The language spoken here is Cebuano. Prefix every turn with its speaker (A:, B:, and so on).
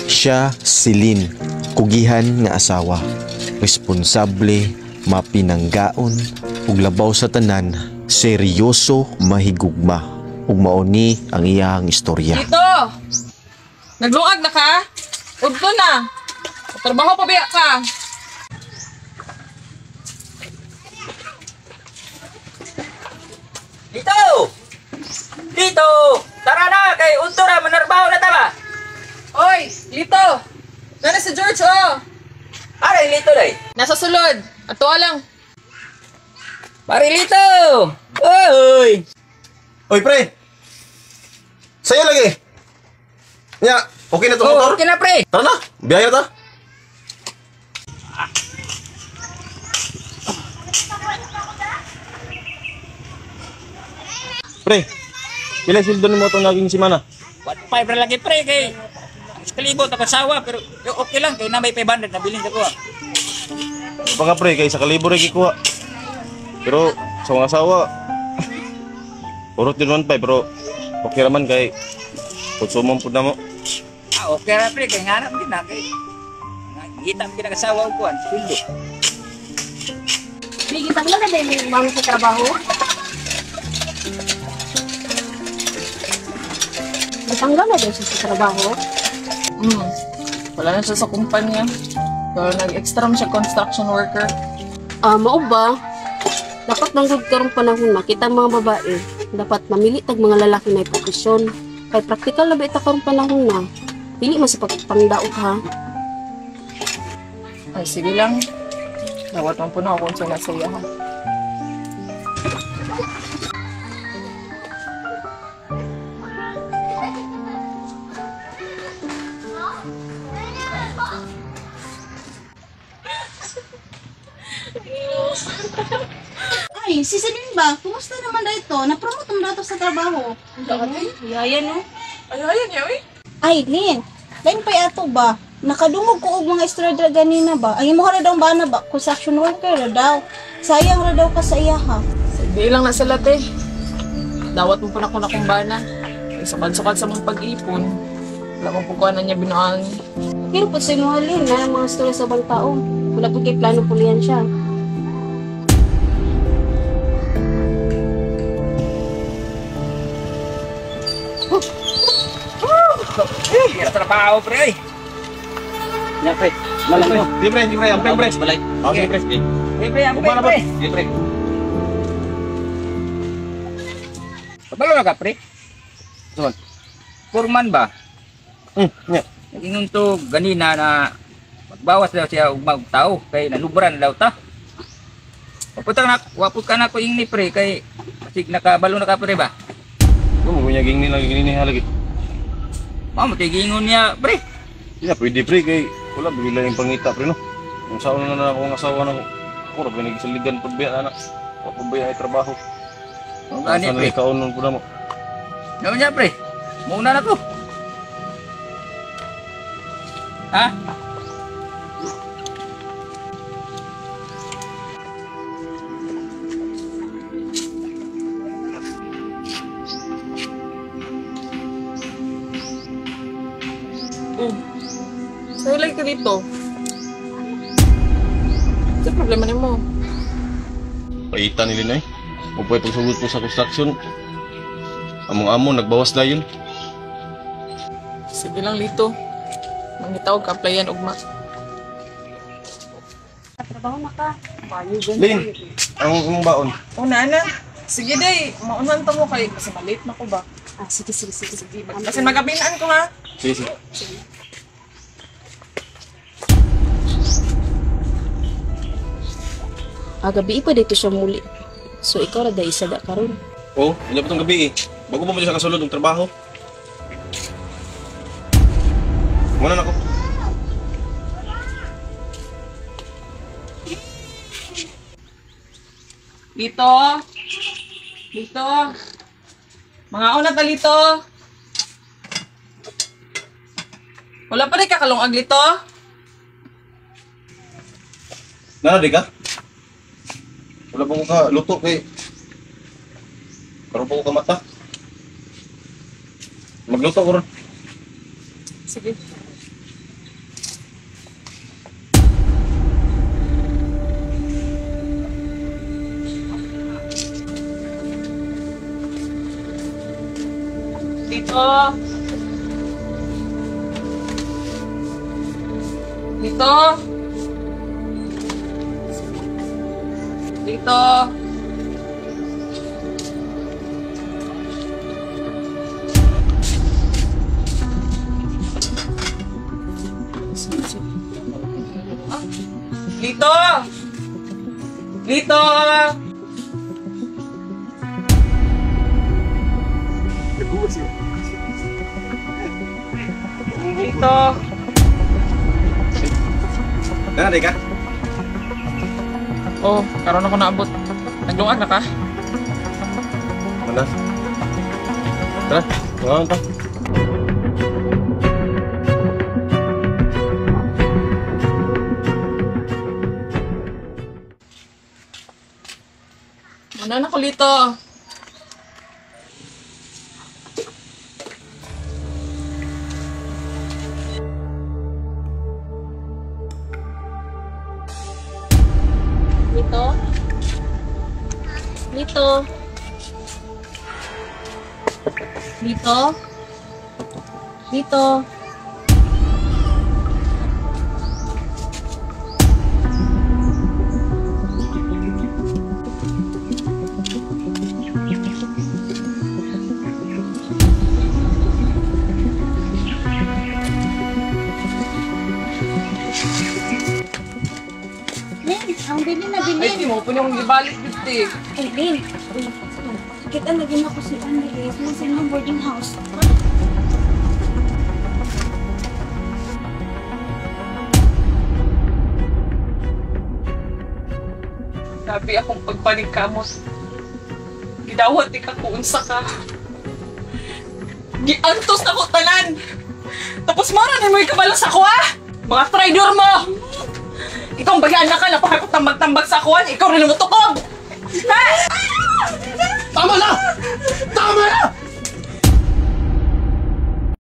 A: Siya si Lynn, kugihan nga asawa, responsable, mapinanggaon, ug labaw sa tanan, seryoso mahigugma. Ug mao ni ang iyang istorya.
B: Dito! Nagluag na ka? Udto na! Trabaho pa biya ka!
C: Dito! Dito! Tara na! Kay unto ra, manarbaho na ta ba?
B: Oy! Lito! Nana si George, oh!
C: Aray, Lito, day!
B: Nasa sulod! Ato lang!
C: Pare Lito! Oy!
D: Oy, pre! Sa'yo lagi! Nya, okay na itong
C: Oh,
D: motor?
C: okay na, pre!
D: Tara na! Biyaya na ta! Pre, pila sildo nimo itong naging simana?
C: 1.5 ra lagi, pre, kay kalibot ako sawa, pero okay lang, kay na may 500 na bilhin ko.
D: Baka pre, kay sa kalibo rin kikuha. Pero sa mga asawa, urot din 1.5, pero okay raman kay konsumon po na mo.
C: Ah, okay ra, pre, kay nganap din na, kay ngita mo kinakasawa ko, ang sweldo.
E: Bigit ang lang na din mami sa trabaho. Natanggal na daw siya sa trabaho.
B: Wala na siya sa kumpanya. Pero nag-extra mo siya construction worker.
E: Ah, mao ba? Dapat manggod karong panahon makita ang mga babae. Dapat mamili tag mga lalaki na profesyon. Kay praktikal na ba ita karong panahon na? Dili man sa pagpangdaot ha.
B: Ay, sige lang. Dawat man po na ako kung saan nasa iya ha.
F: Ay, si Celine ba? Kumusta naman daw ito? Na-promote naman daw ito sa trabaho.
E: Yaya no.
B: Ay, ayan niya, uy.
F: Ay, Lynn. Lain pa'y ato ba? Nakadungog ko og mga istorya ganina ba? Ang imo ra daw ba na ba? Construction worker ra daw. Sayang ra daw ka sa iya ha.
B: Sige lang nasa late. Dawat mo po na kung nakumbana. Ay, sukad-sukad sa mong pag-ipon. Wala mong pagkuha na niya binuang.
E: Pero po sa imo Lynn, na ang mga istorya sa ubang tao. Wala po kay plano pulihan siya.
C: Kaya trabaho, pre, ay. Nya, pre. Malang mo.
D: Di pre, di pre, ang pre, pre.
C: Balay.
D: Oh, sige pre. Sige.
C: Pre, pre, ang pre,
D: Ugma na ba?
C: pre.
D: Sige pre.
C: Kabalo na ka, pre.
D: Saan?
C: Foreman ba?
D: Nya.
C: Nag-ingon to ganina na magbawas daw siya og mag tao kay nalubran daw ta. Wapo na, wapo ka na ko ingni pre kay basig nakabalo na ka pre ba?
D: Mo mo niya ging nila ging ni halagi.
C: Mao mo tigingon niya pre.
D: Di na pwede pre kay wala bigla yung pangita pre no. Kung saan na na akong asawa na ko. Ako ra pinagsaligan pud biya anak. Wa pa biya ay trabaho.
C: Mao gani
D: Saan
C: pre.
D: na kaunon po na mo.
C: Mao niya pre. Muna na ko. Ha?
B: Oh. Sa'yo lang ka dito. Sa problema ni mo?
D: Paita ni Linay. Mo pa'y pagsugod ko sa construction. Among amo nagbawas dayon.
B: Sige lang, Lito. Mangitaw ka, applyan ugma.
E: Trabaho na ka.
D: Lin, ang imong baon.
B: Una na. Sige, day. Maunan ta mo kay kasi malate na ko ba?
E: Ah, sige, sige, sige.
B: Sige, kasi magabinaan ko ha.
D: Sige, sige.
E: Ah, gabi pa dito siya muli. So ikaw ra day isa da karon.
D: Oh, hindi pa tong gabi eh. Bago pa mo siya kasulod ng trabaho. Muna na ako.
B: Lito! Lito! Mga una ta, Lito! Wala pa rin kakalungag, Lito?
D: Nana, di ka? Wala pa ko ka luto kay... Karon pa ko ka mata. Magluto ko ron.
B: Sige. Lito! Lito! Lito! Lito! Lito! Lito!
D: Dana di ka?
B: Oh, karon ako naabot. Naglungag na ka?
D: Mana? Tara, ngaon ta.
B: Ano na ko, Lito?
E: Lito? Lito? Lito? Lito?
F: Lin, ang bilin na
B: Ay,
F: bilin.
B: di mo po niyong gibalik dito eh.
F: Ay, Lin. Kita lagi na ko si Anne sa inyong boarding house.
B: Sabi akong pagpaningkamot. Gidawat di ka kung unsa ka. Giantos na ko tanan. Tapos mara na mo ikabalo sa kuha. Mga traidor mo! Ikaw ang bagaan na ka, napakatambag-tambag sa kuwan. Ikaw rin mo tukob! Ha?
G: Tama na! Tama na!